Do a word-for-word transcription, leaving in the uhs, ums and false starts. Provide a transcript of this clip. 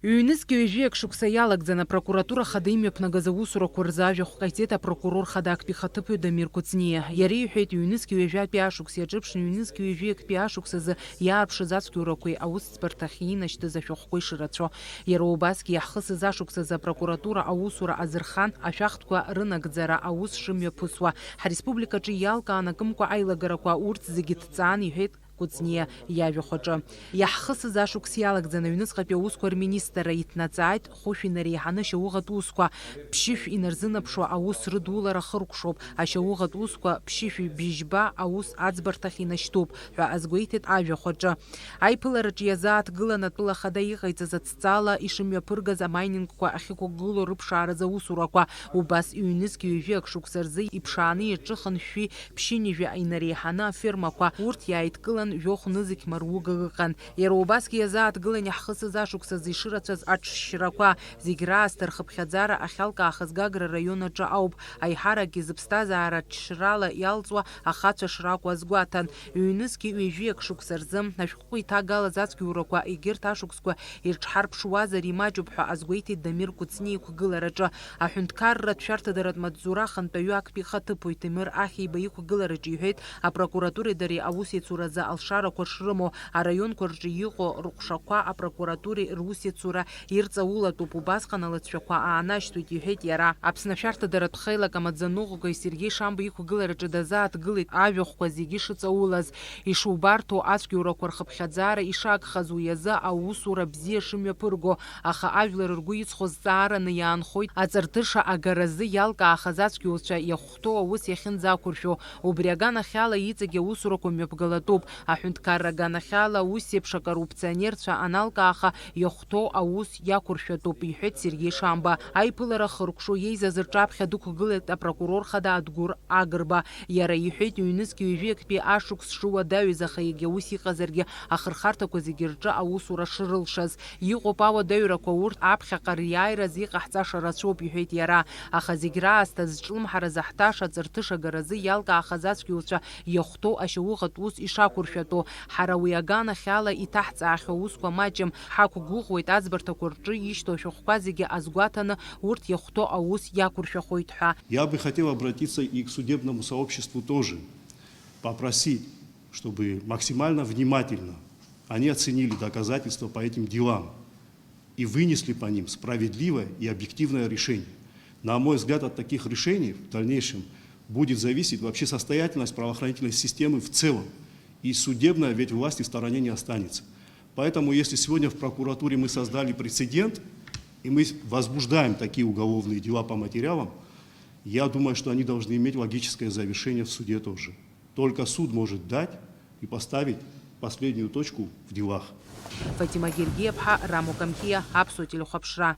Ҩнызқь ҩажәи акы шықәса иалагӡаны апрокуратура хада имҩаԥнагаз аусурақәа рзы ажәахә ҟаиҵеит апрокурор хада актәи ихаҭыԥуаҩ Дамир Кәыҵниа. Иара иҳәеит, ҩнызқь ҩажәи атәи ашықәс иаҿыԥшны ҩнызқь ҩажәи актәи ашықәс азы иаарԥшыз ацәгьоурақәеи аусӡбарҭахь инашьҭыз ашәҟәқәеи шырацәоу. Иара убасгьы иаҳхысыз ашықәс азы апрокуратура аусура азырхан, ашәахтәқәа рынагӡара аус шымҩаԥысуа, ҳреспубликаҿы иалкаан акымкәа аилагарақәа урҭ зегьы дҵаан, иҳәеит Кәыҵниа иажәахә аҿы. Иаҳхысыз ашықәс иалагӡаны аҩныҵҟатәи аусқәа рминистрра иҭнаҵааит, хәышә инареиҳаны ашьауӷатә усқәа ԥшьышә инарзынаԥшуа аус рыдулара хыркәшоуп, ашьауӷатә усқәа ԥшьышәи бжьба аус аӡбарҭахь инашьҭуп ҳәа азгәеиҭеит ажәахә аҿы. Аиԥылараҿы иазааҭгылан атәыла ахада иҟаиҵаз аҭҵаала ишымҩаԥыргаз амаинингқәа ахьықәгылоу рыԥшааразы аусурақәа, убас ҩнызқь ҩажәи акы шықәса рзы иԥшааны иаҿыхан шәи ԥшьынҩажәи инареиҳаны афермақәа, урҭ иааидкылан жәохә нызқь маруга ыҟан. Иара убасгьы иазааҭгылан иаҳхысыз ашықәс азы ишырацәаз аҽшьрақәа, зегь раасҭа рхыԥхьаӡара ахьалкаахаз Гагра араион аҿы ауп, аиҳаракгьы зыԥсҭазаара ҽшьрала иалҵуа ахацәа шракәу азгәаҭан. Ҩнызқьи ҩажәи акы шықәса рзы ашәҟәы иҭагалаз ацәгьоурақәа егьырҭ ашықәсқәа ирыҽҳарԥшуазар имаҷуп ҳәа азгәеиҭеит Дамир Кәыҵниа иқәгылараҿы. Аҳәынҭқарратә шәарҭадаратә маҵзура ахантәаҩы актәи ихаҭыԥуаҩ Ҭемыр Ахеиба иқәгылараҿы иҳәеит, апрокуратуреи дареи аус иацуразы алшарақәа шрымоу, араионқәа рҿы иҟоу рҟәшақәа апрокуратуреи рус иацура ирҵаулатәуп, убасҟан алыҵшәақәа аанашьҭуеит, иҳәеит иара. Аԥсны ашәарҭадаратә хеилак амаӡаныҟәгаҩ Сергеи Шамба иқәгылараҿы дазааҭгылеит ажәахәқәа зегьы шыҵаулаз. Ишубарҭоу, ацәгьоурақәа рхыԥхьаӡара ишагхаз, уи азы аусура бзиа шымҩаԥырго, аха ажәлар ргәы иҵхо зҵаараны иаанхоит аҵарҭыша агаразы иалкаахаз ацәгьоуцәа иахәҭоу аус иахьынӡақәыршәо. Убри аганахьала иҵегь аусурақәа мҩаԥгалатәуп. Аҳәынҭқарра аганахьала ус еиԥш акоррупционерцәа аналкааха иахәҭоу аус иақәыршәатәуп, иҳәеит Сергеи Шамба. Аиԥылара хыркәшо еизаз рҿаԥхьа дықәгылеит апрокурор хада Адгәыр Агрба. Иара иҳәеит, ҩнызқь ҩажәи актәи ашықәс шыуадаҩыз, аха егьа ус иҟазаргьы, ахырхарҭақәа зегьы рҿы аусура шрылшаз. Иҟоуп ауадаҩрақәа, урҭ аԥхьаҟа риааираз иҟаҳҵаша рацәоуп, иҳәеит иара. Аха зегь раасҭа зҿлымҳара заҳҭаша аҵарҭыша агаразы иалкаахаз ацәгьоуцәа иахәҭоу ашьауӷатә ус ишақәыршәатәу. Ҳара уи аганахьала иҭаҳҵаахьоу аусқәа маҷым, ҳақәгәыӷуеит аӡбарҭақәа рҿы ишьҭоу ашәҟәқәа зегьы азгәаҭаны урҭ иахәҭоу аус иақәыршәахоит ҳәа. Я бы хотел обратиться и к судебному сообществу тоже, попросить, чтобы максимально внимательно они оценили доказательства по этим делам и вынесли по ним справедливое и объективное решение. На мой взгляд, от таких решений в дальнейшем будет зависеть вообще состоятельность правоохранительной системы в целом. И судебная ведь власть в стороне не останется. Поэтому, если сегодня в прокуратуре мы создали прецедент, и мы возбуждаем такие уголовные дела по материалам, я думаю, что они должны иметь логическое завершение в суде тоже. Только суд может дать и поставить последнюю точку в делах. Фатима Гергиаԥҳа, Рамо Камхиа, Аԥсуа телехәаԥшра.